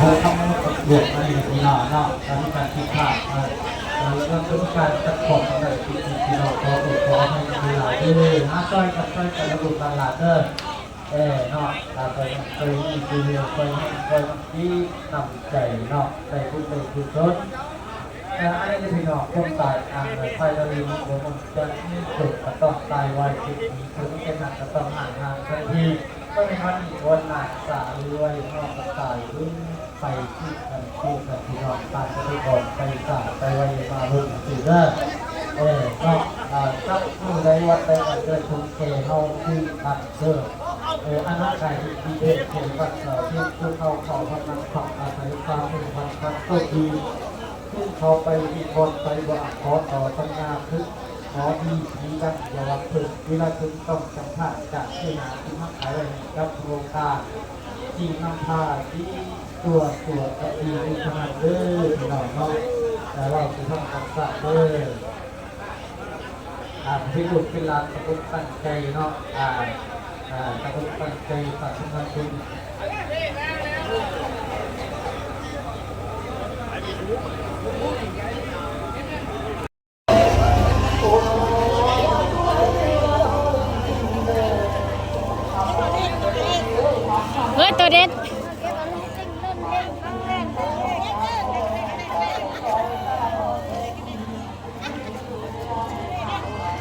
ເຮົາທຳມະນູດບວກໃນເວລາເນາະ ການມີການຜິດພາດ ເອີ ແລ້ວກໍເປັນການຂັດຂ້ອງທາງດ້ານສິດທິ ພີ່ນ້ອງຂໍໂທດຂໍອະໄພໃນເວລາເດີ ຫາຊ່ອຍກັນ ຊ່ອຍກັນລູກຫຼານເດີ ເອີ ເນາະ ຕາມໄປນຳໄປມີຄືເຮືອໄປແຮງໄປນຳຈິດນຳໃຈເນາະ ໄດ້ບຸນໄດ້ກຸສົນ ເອີ ອັນນີ້ພີ່ນ້ອງ ຄວາມຕາຍ ອັນໄປລະລີ ບໍ່ມັນຈະມີເກີດ ກໍຕ້ອງຕາຍໄວ ເປັນຜີ ເຖິງເປັນໜັກ ກໍຕ້ອງຫ້າງ ຫ້າງທັນທີ ບໍ່ແມ່ນວ່າມີຄົນໜ້າຕາລວຍ ເນາະ ກໍຕາຍ ຫຼື ໄປຄືກັນ ຄືກັນ ພີ່ນ້ອງ ຕ່າງປະເທດອອກໄປສາໄປໄວມາລຸນຊື່ເດີ ເອີ ເນາະ ເອີ ຈັກມື້ໃດວັນໃດກໍເກີດທຸກແກ່ເຮົາຄືກັນເດີ ເອີ ອັນນັ້ນກາຍເປັນທີ່ເທດເຂດວັດເສົາທິດ ຄືເຂົາເຂົ້າວັດນຳພັກອາໄສສາມມື້ວັນພັກໂຊກດີ ຄືເຂົາໄປທີ່ບ່ອນໄປວ່າ ຂໍຕໍ່ສັນຍາຄື ຂໍດີຜີດຳຢ່າຫວັງເພິ່ງ ເວລາເຖິງຕ້ອງຈຳພາດຈາກທີ່ໜ້າທີ່ມາຂາຍໄວ້ໃຫ້ກັບໂລກາ ທີ່ນຳພາດີຕົວຕົວກະດີຢູ່ເທົ່ານັ້ນເດີ ພີ່ນ້ອງເນາະ ແຕ່ເວົ້າຊິທຳກັນຊະເດີ ອ່າ ເປັນລູກເປັນຫຼານຕະບຸນຕັ້ງໃຈເນາະ ອ່າ ອ່າ ຕະບຸນຕັ້ງໃຈສາທຸນຳຄຸນ. ເຮີ້ຍ ໂຕເດັດ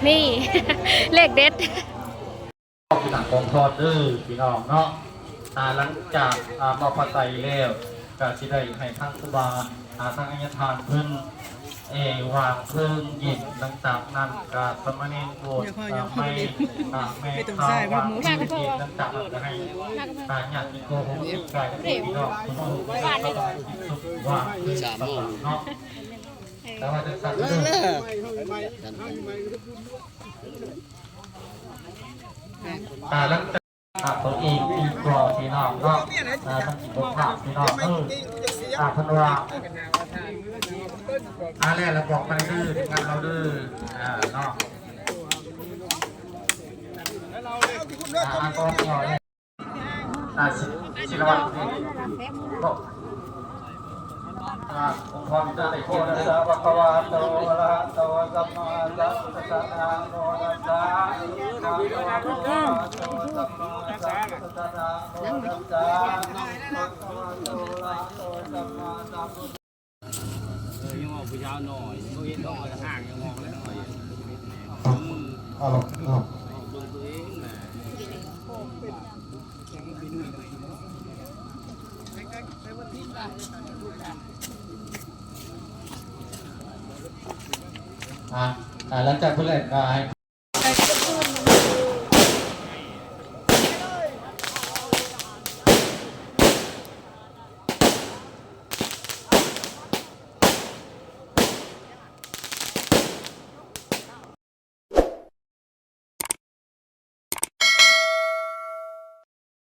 ນີ້ ເລກເດັດ. ຂອບຄຸນຂອງພອນເດີພີ່ນ້ອງເນາະ ອ່າ ຫຼັງຈາກ ອ່າ ມອບພະໄຕແລ້ວ ກະຊິໄດ້ໃຫ້ທາງຄູບາ ອ່າ ທາງອາຍະທານເພິ່ນ ເອ ວາງເພີງເຢັນ ຫຼັງຈາກນັ້ນກະສາມະເນນໂບດ ອ່າ ແມ່ ອ່າ ແມ່ຂາວວາງເພີງເຢັນ ຫຼັງຈາກນັ້ນກະໃຫ້ ອ່າ ຍາດຕິໂກໂຫຕິກາຍ ພີ່ນ້ອງ ວາງເພີງເນາະ ແຕ່ວ່າຈັ່ງຊັ້ນເດີ ອ່າ ຫຼັງຈາກ ອ່າ ຕົວເອງອີກບໍ່ ພີ່ນ້ອງເນາະ ອ່າ ມັນຊິບໍ່ພາດ ພີ່ນ້ອງເອີຍ ອ່າ ເພິ່ນວ່າ ອ່າ ແລ້ວລະບອກໄປເດີ ທີມງານເຮົາເດີ ອ່າ ເນາະ ອ່າ ອັນກໍ ອ່າ ສິ ສິລະວັດນີ້ ອ່າ ອົງພອນຈະໄດ້ກ່ຽວ ສະ ພະຄະວາໂຕ ອະລະຫະໂຕ ສຳມາສຳພຸດທັດສະ ນະໂມຕັດສະ ພະຄະວາໂຕ ອະລະຫະໂຕ ສຳມາສຳພຸດທັດສະ ນະໂມຕັດສະ ພະຄະວາໂຕ ອະລະຫະໂຕ ສຳມາສຳພຸດ ເອີ ຍັງວ່າຜູ້ຊາວນ້ອຍ ເຂົາເຫັນນ້ອຍກໍຫ່າງຍັງມອງແລ້ວນ້ອຍ ເອົາ ເອົາ ເອົາ ເບິ່ງຕົວເອງນະ. ອ່າ ອ່າ ຫຼັງຈາກຜູ້ແລກກໍໃຫ້